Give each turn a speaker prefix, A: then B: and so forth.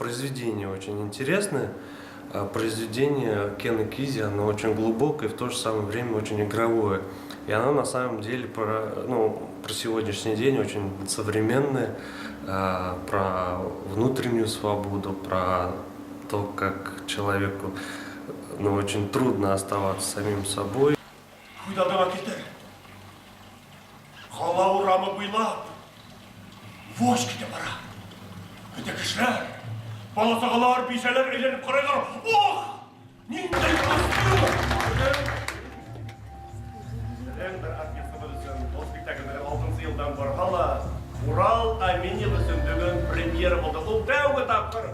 A: Произведение очень интересное. Произведение Кена Кизи, оно очень глубокое и в то же самое время очень игровое. И оно на самом деле про, ну, про сегодняшний день очень современное, про внутреннюю свободу, про то, как человеку, ну, очень трудно оставаться самим собой.
B: Күҙ алдыңа килтер. Ҡала урамы буйлап вождь китеп бара. Бөтә кешеләр, бала-сағалар, бисәләр әйләнеп ҡарайҙар. Ох, ниндәй костюм! Беҙҙең бер артистыбыҙ өсөн был спектакль алтынсы йылдан барһа ла, Урал Әминев өсөн бөгөн премьера булды. Ул тәүге тапҡыр.